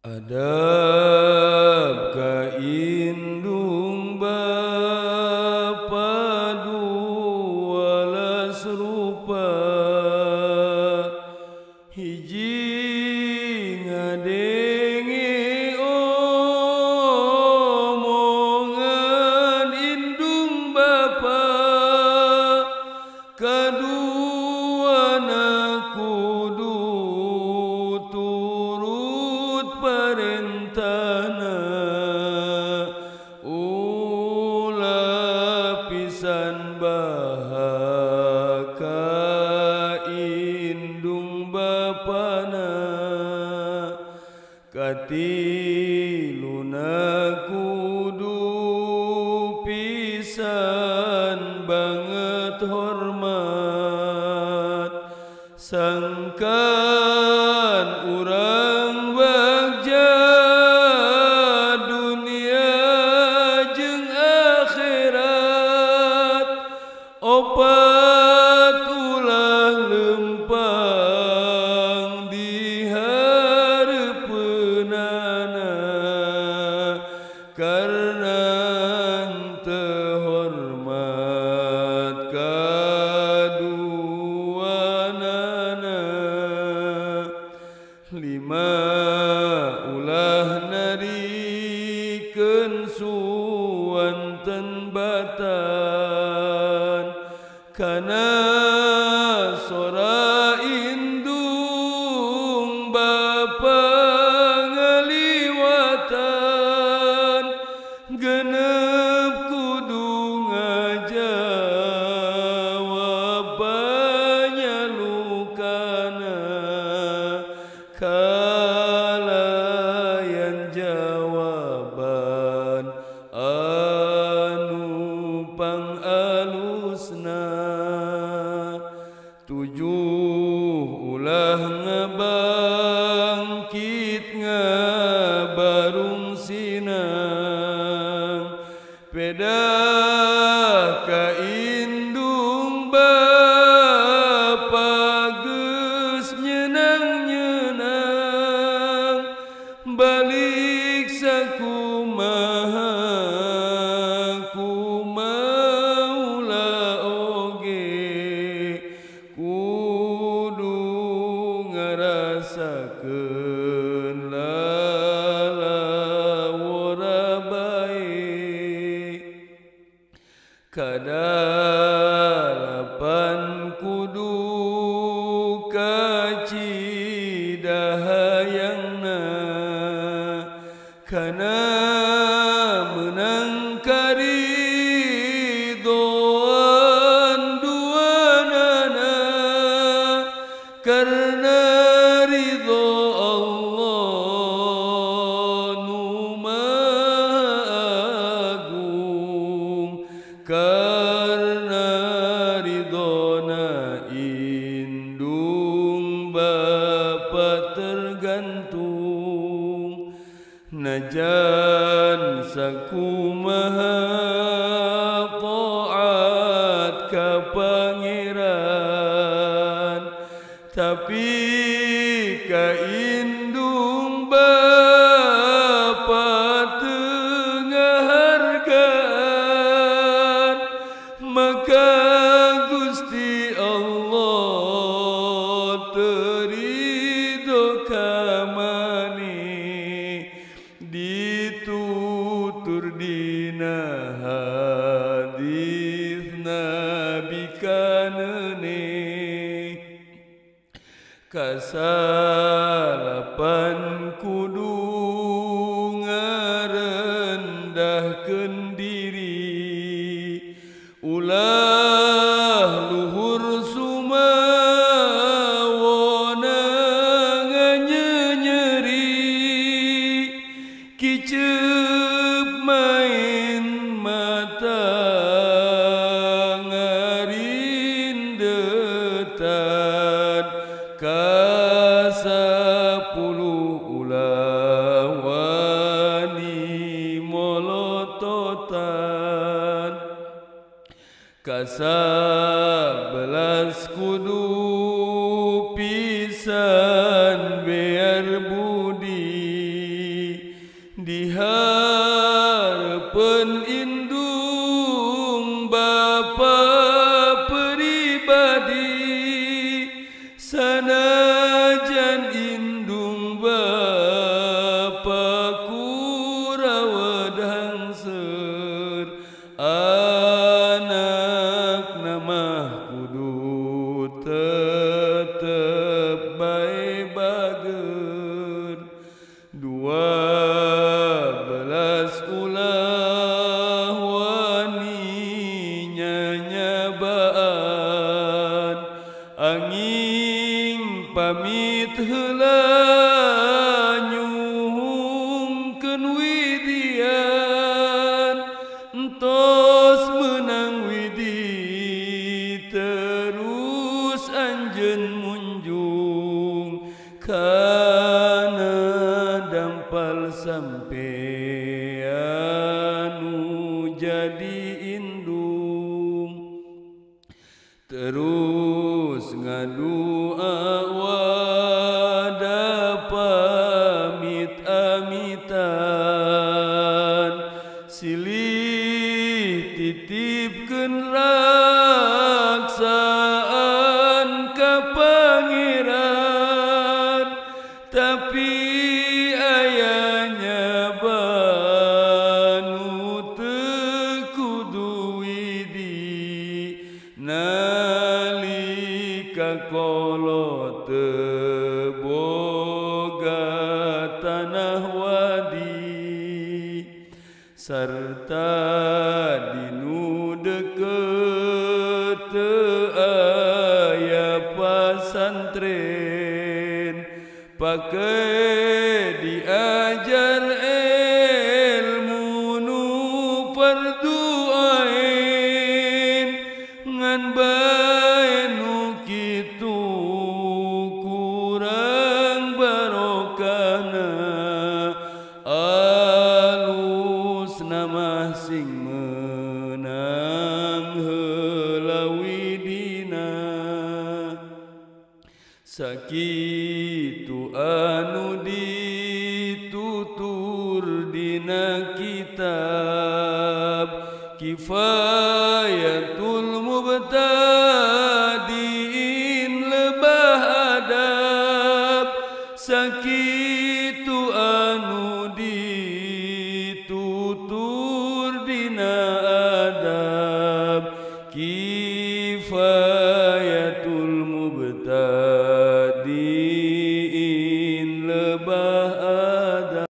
Adab ka indung bapa 12 rupa, hiji ngadenge omongan indung bapa, kaduana kudu turut parentana, ulah pisan bahaka indung bapana. Katiluna kudu pisan banget hormat, sangkan urang bagja dunia jeung akhirat. Opat ulah lempang di hareupeunana, karena teu hormat kaduanana. Lima ulah narikeun suwanten batan, kana sora indung bapa ngaliwatan. Genep kudu ngajawab banyalukana, kalayan jawaban anu pangalusna. Tujuh ulah ngabangkit ngabarung sinang, pedah ka indung bapa geus nyenang-nyenang, balik sakumaha kumaula oge kudu ngarasakeun lalawora bae. Kadalapan kudu kacidahayangna, kana menang karidoan duanana, karena ridho Allah nu maha agung, karena ridhona indung bapa tergantung. Najan sakumaha taat ka pangeran, tapi ka indung bapa teu ngahargaan, maka Gusti Allah teu ridho ka maneh. Ditutur dina hadis Nabi kanene. Kasalapan kudu ngarendahkeun diri, ulah luhur sumawona nganyenyeri, kiceup main mata ngarindetan. Kasapuluh ulah wani molototan. Kasabelas kudu pisan biar budi, heula nyuhungkeun widian entos meunang widi terus anjeun munjung kana dampal sampe anu jadi indung terus ngadua wada pamit amitan silih titipkeun raksaan ka pangeran tapi ayahnya banu teu kudu widi nalika kolot teu boga tanah wadi sarta dinu deukeut teu aya pasantren pake diajar ilmu nu fardu ain ngan bae nu kitu kurang barokahna alus nama sing meunang heula widina sakitu anu ditutur dina kitab Kifayatul Mubtadiin lebah adab sakitu anu ditutur dina adab Kifayatul Mubtadiin lebah adab.